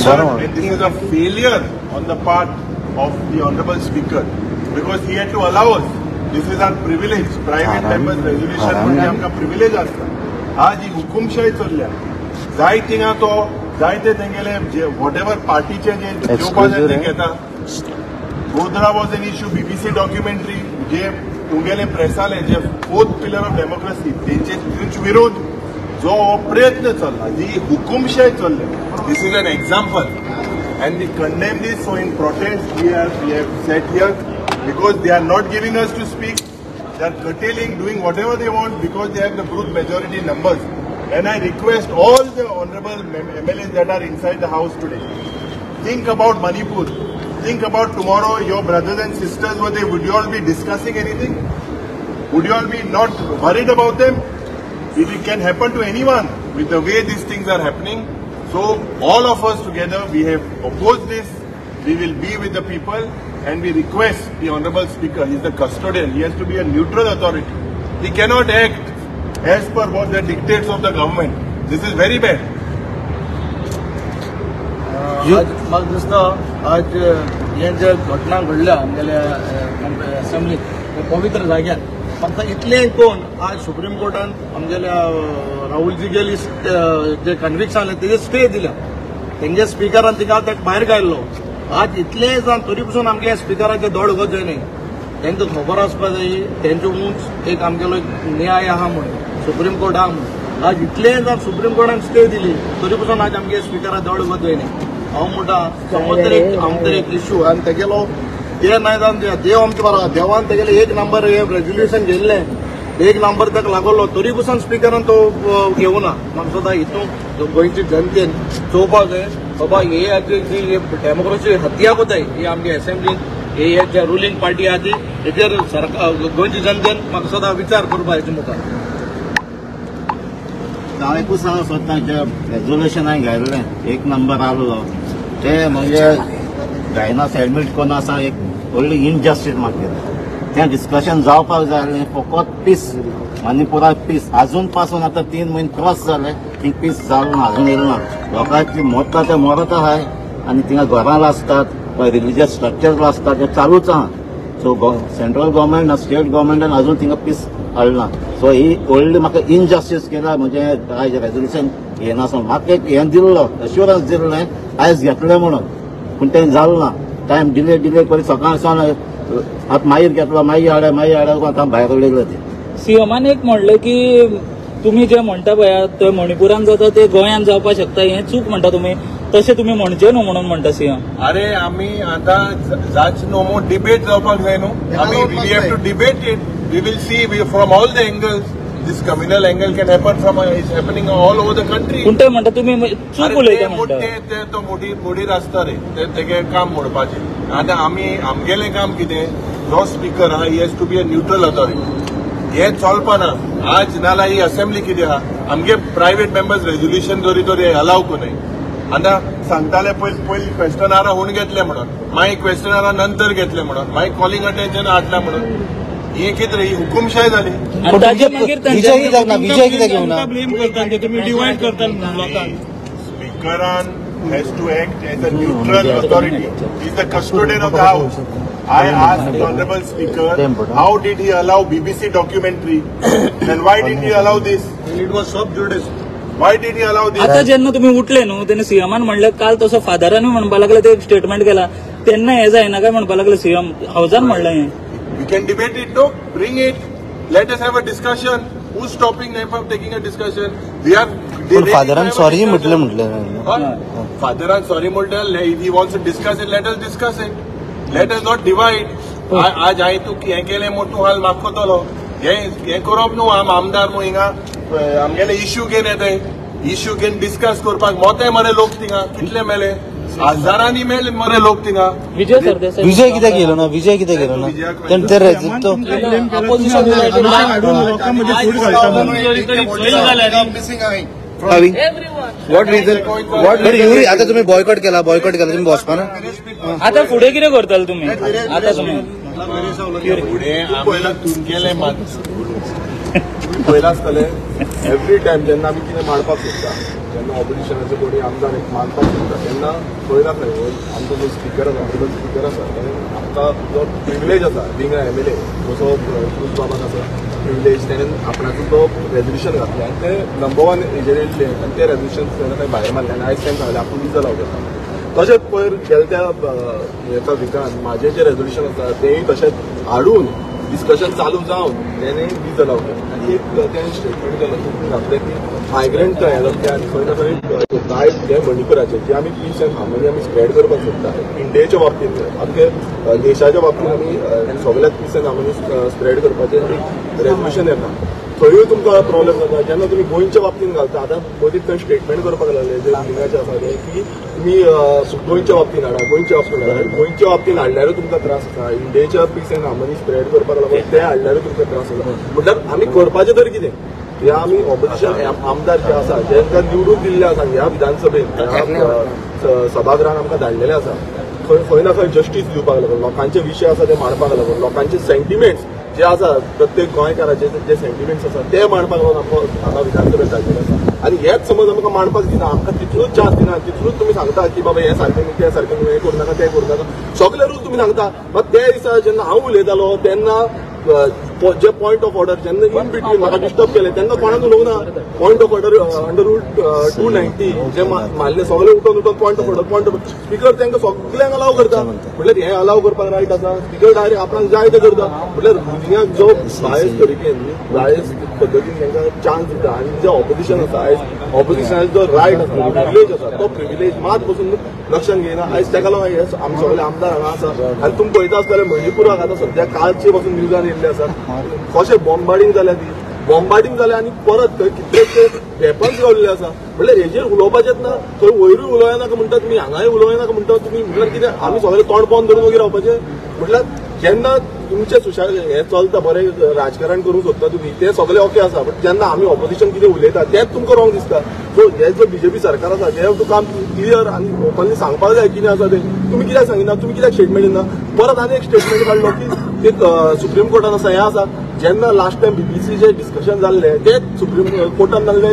bothered and this is a failure on the part of the honourable speaker because he had to allow us. This is our privilege. Private members resolution म्हणजे आमकां privilege आसता. आज ही हुकुमशाही चल्ल्या जाय थिंगा तो जायते तेंगेले जे what ever पार्टीचे जे घेवपा जाय ते घेता. Godhra was an issue, BBC documentary जे तुमगेले प्रेसाले जे फोर्थ पिलर ऑफ डेमोक्रेसी तेंचे विरोध जो प्रयत्न चल्ला, जी हुकुमशाही चल्ल्या, this is an example and we condemn this. So in protest we have sat here because they are not giving us to speak. They are curtailing, doing whatever they want because they have the brute majority numbers. And I request all the honorable MLAs that are inside the house today, think about Manipur. Think about tomorrow your brothers and sisters were there. Would you all be discussing anything? Would you all be not worried about them? It can happen to anyone with the way these things are happening. So all of us together, we have opposed this. We will be with the people and we request the honorable speaker, he is the custodian, he has to be a neutral authority. He cannot act as per what the dictates of the government. This is very bad. म्हाका दिसता आज हे जे घटना घडल्या आमगेल्या असेंब्लीत पवित्र जाग्यार म्हाका इतलें कोण आज सुप्रीम कोर्टान आमगेल्या राहुलजी गेली जे कन्विक्शन आसलें तेजे स्टे दिल्या. तेंगे स्पिकरान तिका ताका भायर काडलो. आज इतलें जावन तरी पसून आमगे स्पिकराचे दोड उगत जायना. तांकां खबर आसपा जाय तेंचे उंच एक आमगेलो न्याय आहा म्हूण, सुप्रीम कोर्ट आहा म्हूण. आज इतलें जावन सुप्रीम कोर्टान स्टे दिली तरी पसून आज आमगे स्पिकरा दोड उगत जायना. हांव म्हणटा समज तर एक आमकां एक इश्यू आनी तेगेलो ते नाय जावन देव आमचे बरो देवान तेगेले एक नंबर हे रेजोल्युशन घेयल्लें, एक नंबर ताका लागलो तरी पसून स्पिकरान तो घेवना. म्हाका सुद्दां हितून गोंयची जनतेन चोवपाक जाय बाबा हे आज जी डेमोक्रेसी हत्या कोताय ही आमगे असेंब्लीन हे जे रुलींग पार्टी आहा ती हेजेर सरकार गोंयची जनतेन म्हाका सदां विचार करपा हेजे मुखार. हांव एकूच सांगूंक सोदता, जे रेजोल्युशन हांवें घायल्लें एक नंबर आहलो ते म्हणजे गायना एडमीट करून आसा एक व्हडली इनजस्टीस मागीर तें डिस्कशन जावपाक जाय आसलें. फकत पीस मणिपुराक पीस आजून पासून आतां 3 म्हयने क्रॉस जाले, ती पीस जावन आजून येयला ना. लोकांची मरता ते मरत आहाय आनी थिंगा घरां लासतात, रिलिजियस स्ट्रक्चर लासतात, ते चालूच आहा. सो सेंट्रल गव्हर्मेंट स्टेट गव्हर्मेंटान अजून थिंगा पीस हाडना. सो ही व्हडली म्हाका इनजस्टीस केला म्हणजे आयज रेजोल्युशन घेनासतना म्हाका एक हें दिल्लो एश्युरन्स दिल्लें आयज घेतलें म्हणून, पूण तें जालें ना. टायम डिले डिले करीत सकाळ सावन आतां मागीर घेतलो, मागीर हाडे मागीर हाडे आतां भायर उडयलें तें. सीएमान एक म्हणलें की तुमी जे म्हणटा पळय ते मणिपुरान जाता ते गोंयांत जावपाक शकता, हें चूक म्हणटा तुमी, तशें तुमी म्हणचे न्हू म्हणून म्हणटा सीएम. अरे आमी आतां जाच न्हू मो डिबेट जावपाक जाय न्हू. आमी we have to debate it. We will see from all the angles. This communal angle can happen from is happening all over the country. पूण ते म्हणटा तुमी चूक उलयता म्हणटा. ते तो मोडीर आसता रे, ते तेगे काम मोडपाचें. आतां आमी आमगेलें काम कितें, जो स्पिकर आहा he has to be a neutral authority. हें चलपाना आज नाल्यार ही असेंब्ली कितें आहा, आमगे प्रायवेट मेंबर्स रेजोल्युशन जरी तर अलाव कोन्नाय. आतां सांगताले पयलीं पयलीं क्वेश्चनारा हून घेतले म्हणून, मागीर क्वेश्चनारा नंतर घेतले म्हणून, मागीर कॉलिंग अटेन्शन हाडला म्हणून, हे कितें रे, ही हुकुमशाय जाली. विजय कित्याक घेवना ब्लेम करता तुमी, डिवायड करता लोकांक. स्पिकरान has to act as a neutral authority. He is the custodian of the house. I asked the honorable speaker, how did he allow BBC documentary and why did he allow this? It was sub judice. Why did he allow this? आता जेन्ना तुमी उठले न्हू तेन्ना सीएमान म्हणलें काल तसो फादरानूय म्हणपाक लागले, ते एक स्टेटमेंट केला तेन्ना हें जायना काय म्हणपाक लागले सीएम हावजान म्हणलें हें. We can debate it, no? Bring it. Let us have a discussion. Who's stopping them from taking a discussion? We are. पण फादरान सॉरी म्हटलें म्हटलें. फादरान सॉरी म्हटलें. If he wants to discuss it, let us discuss it. Let us not divide. आज हांवें तूं हें केलें म्हूण तूं हाल मागतलो, हें करप न्हू. आम आमदार न्हू हिंगा आमगेले इश्यू घेवन येताय, इश्यू घेवन डिस्कस करपाक मोते मरे लोक थिंगा कितले मेले, हजारांनी मेले मरे लोक थिंगा. विजय सरदेसाय विजय कित्याक गेलो ना, विजय कित्याक गेलो ना ते what reason what आता तुम्ही बॉयकॉट केला, बॉयकॉट केला तुम्ही बसपाना आता फुडें कितें करतले तुमी? आता तुमी फुडें आमी तुमगेलें तुमी पळयलां आसतलें एवरी टायम जेन्ना आमी कितें मांडपाक सोदता, जेन्ना ऑपोजिशनाचे कोणी आमदार एक मांडपाक सोदता तेन्ना खंय ना खंय आमचो जो स्पिकर आसा, ऑनरेबल स्पिकर आसा, तेणें आमकां जो प्रिविलेज आसा बींग अ एमएलए, जसो क्रूज बाबाक आसा प्रिविलेज, तेणें आपणाचो तो रेजोल्युशन घातलें आनी तें नंबर 1 हेजेर येयल्लें आनी तें रेजोल्युशन तेणें थंय भायर मारलें आनी आयज तेणें सांगलें आपूण डिजल आवट जाता. तशेंच पयर गेल्या त्या एका विकान म्हाजें जें रेजोल्युशन आसा तेंय तशेंच हाडून डिस्कशन चालू जावन तेणें डिजल आवट केलें आनी एक तेणें स्टेटमेंट केलो तितून घातलें की मायग्रंट थंय येतात ते आनी खंय ना खंय आयज जें मणिपुराचें जें आमी पीस एंड हार्मनी आमी स्प्रेड करपाक सोदता इंडियेच्या बाबतींत, आमचे देशाच्या बाबतींत आमी सगळ्याक पीस एंड हार्मनी स्प्रेड करपाचें एक रेजोल्युशन येता, थंयूय तुमकां प्रॉब्लेम जाता. जेन्ना तुमी गोंयच्या बाबतींत घालता, आतां मदीं थंय स्टेटमेंट करपाक लागले जे लिंगाचे आसा ते की तुमी गोंयच्या बाबतींत हाडा, गोंयच्या बाबतींत हाडा. गोंयच्या बाबतींत हाडल्यारूय तुमकां त्रास आसा, इंडियेच्या पीस एंड हार्मनी स्प्रेड करपाक लागून ते हाडल्यारूय तुमकां त्रास आसा. म्हटल्यार आमी करपाचें तर कितें? ह्या आमी ऑपोजिशन आमदार जे आसा जेंकां निवडून दिल्ले आसा ह्या विधानसभेन, ह्या सभागृहान आमकां धाडलेले आसा, खंय खंय ना खंय जस्टीस दिवपाक लागून, लोकांचे विशय आसा ते मांडपाक लागून, लोकांचे सेंटिमेंट्स जे आसा प्रत्येक गोंयकाराचे जे सेंटिमेंट्स आसा ते मांडपाक लागून आमकां हांगा विधानसभेत धाडलेले आसा. आनी हेच समज आमकां मांडपाक दिना, आमकां तितलोच चान्स दिना, तितलोच तुमी सांगता की बाबा हें सारकें न्ही, तें सारकें न्ही, हें करूं नाका, तें करूं नाका, सगळे रूल तुमी सांगता. मात त्या दिसा जेन्ना हांव उलयतालो तेन्ना जे पॉयंट ऑफ ऑर्डर जेन्ना इन बिटवीन म्हाका डिस्टर्ब केलें तेन्ना कोणाक उलोवंक ना. Point of order under rule 290 जे मारले सगळे उठोवन उठोवन point of order, point of order, speaker तांकां सगळ्यांक अलाव करता. म्हटल्यार हें अलाव करपाक रायट आसा? स्पिकर डायरेक्ट आपणाक जाय तें करता. म्हटल्यार रुलिंगाक जो बायस तरिकेन बायस पद्दतीन तांकां चान्स दिता आनी जे ऑपोजिशन आसा आयज ऑपोजिशनाचो जो रायट आसा, प्रिविलेज आसा, तो प्रिविलेज मात बसून लक्षात घेयना. आयज ताका लागून आमी सगळे आमदार हांगा आसा आनी तुमी पळयता आसतले मणिपुराक आतां सद्या कालचे पासून न्यूजान येयल्ले आसा कशें बॉम्बार्डिंग जाल्या, ती बॉम्बार्डिंग जाल्या आनी परत थंय कितलेशे वेपन्स गावलेले आसा. म्हटल्यार हेजेर उलोवपाचेंच ना, थंय वयरूय उलोवया नाका म्हणटा तुमी, हांगाय उलोवया नाका म्हणटा तुमी. म्हटल्यार कितें आमी सगळे तोंड बंद धरून वगैरे रावपाचें? म्हटल्यार जेन्ना तुमचें सुशाल हें चलता बरें राजकारण करूंक सोदता तुमी तें सगळें ओके आसा, बट जेन्ना आमी ऑपोजिशन कितें उलयता तेंच तुमकां रॉंग दिसता. सो हे जो बीजेपी सरकार आसा तें तुका क्लियर आनी ओपनली सांगपाक जाय कितें आसा तें. तुमी कित्याक सांगिना, तुमी कित्याक स्टेटमेंट दिना? परत आनी एक स्टेटमेंट काडलो की ते सुप्रीम कोर्टान आसा, हें आसा. जेन्ना लास्ट टायम बीबीसी जे डिस्कशन जाल्लें तें सुप्रीम कोर्टान जाल्लें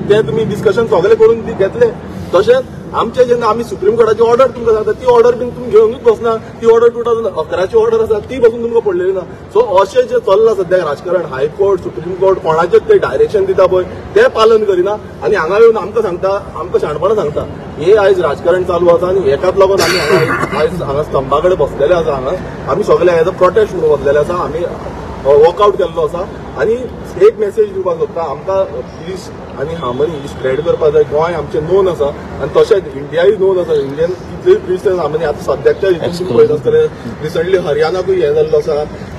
तें तुमी डिस्कशन सगळें करून घेतलें. तशेंच आमचे जेन्ना आमी सुप्रीम कोर्टाची ऑर्डर तुमकां सांगता ती ऑर्डर बीन तुमी घेवनूच बसना. ती ऑर्डर 2011ची ऑर्डर आसा ती बसून तुमकां पडलेली ना. सो अशें जें चल्लां सद्याक राजकारण, हायकोर्ट सुप्रीम कोर्ट कोणाचेच ते डायरेक्शन दिता पळय तें पालन करिना आनी हांगा येवन आमकां सांगता, आमकां शाणपणां सांगता. हे आयज राजकारण चालू आसा आनी हेकाच लागून आमी आयज हांगा स्तंभा कडेन बसलेले आसा. हांगा आमी सगळे एज अ प्रोटेस्ट म्हणून बसलेले आसा, आमी वॉकआउट केल्लो आसा. आनी एक मेसेज दिवपाक सोदता, आमकां पीस आनी हार्मनी स्प्रेड करपाक जाय. गोंय आमचें नोन आसा आनी तशेंच इंडियाय नोन आसा. इंडियन कितलेय पीस एंड हार्मनी आतां सद्याकच्या हितून पळयता आसतलें रिसंटली हरियाणाकूय हें जाल्लो आसा,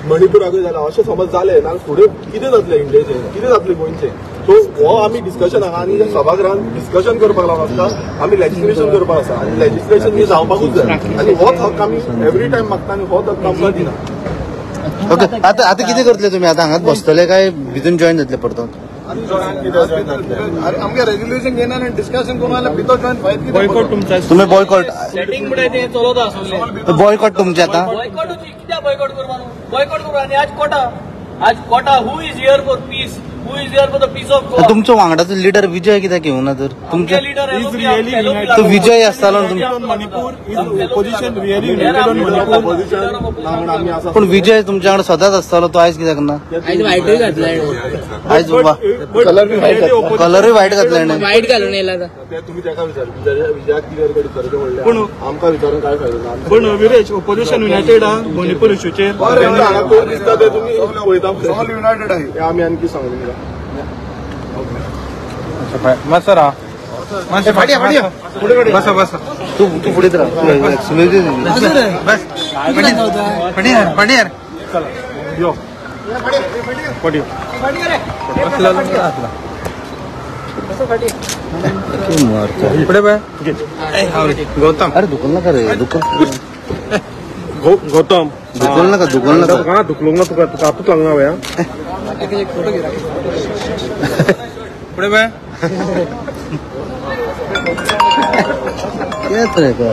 मणिपुराकूय जालां. अशें समज जालें ना फुडें कितें जातलें इंडियेचें, कितें जातलें गोंयचें? सो हो आमी डिस्कशन हांगा आनी सभागृहान डिस्कशन करपाक लागून आसता, आमी लेजिस्लेशन करपाक आसा आनी लेजिस्लेशन हें जावपाकूच जाय आनी होच हक्क आमी एवरी टायम मागता आनी होच हक्क आमकां दिना. ओके, आतां आतां कितें करतले तुमी? आतां हांगाच बसतले काय भितून जॉयन जातले परतून? आमगे रेजोल्युशन घेना आनी डिस्कशन करून जाल्यार भितर जॉयन फायद कितें? बॉयकॉट तुमचा, तुमी बॉयकॉट सेटींग म्हळ्यार तें चलत आसलें. बॉयकॉट तुमचें आतां? बॉयकॉट कित्याक बॉयकॉट करपा न्हू? बॉयकॉट करपा आनी आज कोटा, आज quota who is here for peace, who is here for the peace of Goa? तुमचो वांगडाचो लिडर विजय कित्याक घेवना तर? तुमचे तो विजय आसतालो पूण विजय तुमच्या वांगडा सदांच आसतालो, तो आयज कित्याक ना? आयज कलरूय वायट घातला, वायट घालून येयला. तुमी ताका विचार, विजयाक क्लियर कट विचारचें म्हणल्यार आमकां विचारून काय फायदो ना. पूण विरेश ओपोजिशन युनायटेड आहा मणिपूर इशूचेर कोण दिसता ते तुमी पळयता, युनायटेड आहा. आमी आणखी सांगू तुमकां. मसरा बस बस तू तू फुडें राव, बस पडियार यो पडियो गौतम. अरे दुखल नका रे, दुखल गौतम दुखल नका, दुखल नका, दुखलूंक ना तुका, तुका आपूच लागना वया. पुढे बाय येत रे का.